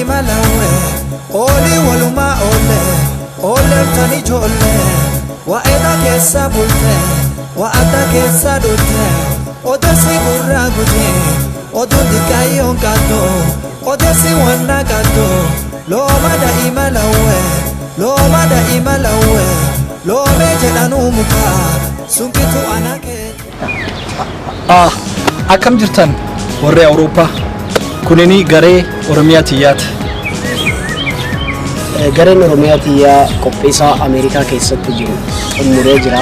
daa'ima lawwee oolii walumaa oollee oolleeltan ijoollee waa'eedha keessa bulte wa'adda keessa dhulte odeessi gurraa gujii oduun diqqaayyoon qaddu odeessi wanna qaddu looma daa'ima lawwee looma daa'ima lawwee loomee jedhanuu mukaa sunqitu ana kee. Ah, akkam jirtan warri Awurooppaa? Kunini garee Oromiyaa Tiyyaati. Gareen Oromiyaa Tiyyaa qophiisaa Ameerikaa keessatti jiru xumuree jira.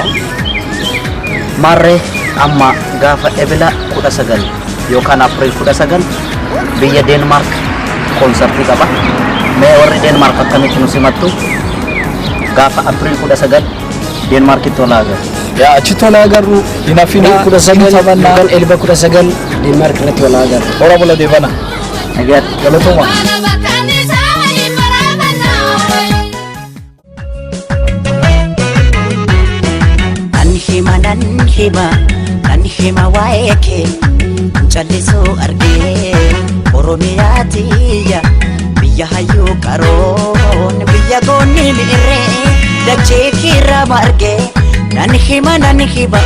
Maarree amma gaafa Ebila 19 yookaan April 19 biyya Deenmaark koonsartii qaba. Mee warri Deenmaark akkamitti nu simattu? Gaafa April 19 Deenmaarkitti wal agarru. Yaa achitti wal agarru hin hafinaa 19 taphannaa. Yookaan Elba 19 Deenmaark irratti wal agarru. Hora bula deebana. Nagaatti. Galatooma. Nan hima nan hima nan hima waa'ee kee callisuu argee Oromiyaa tiyya biyya hayyuu qaroon biyya goonni mi'irree dachee kiirraa margee nan hima nan hima.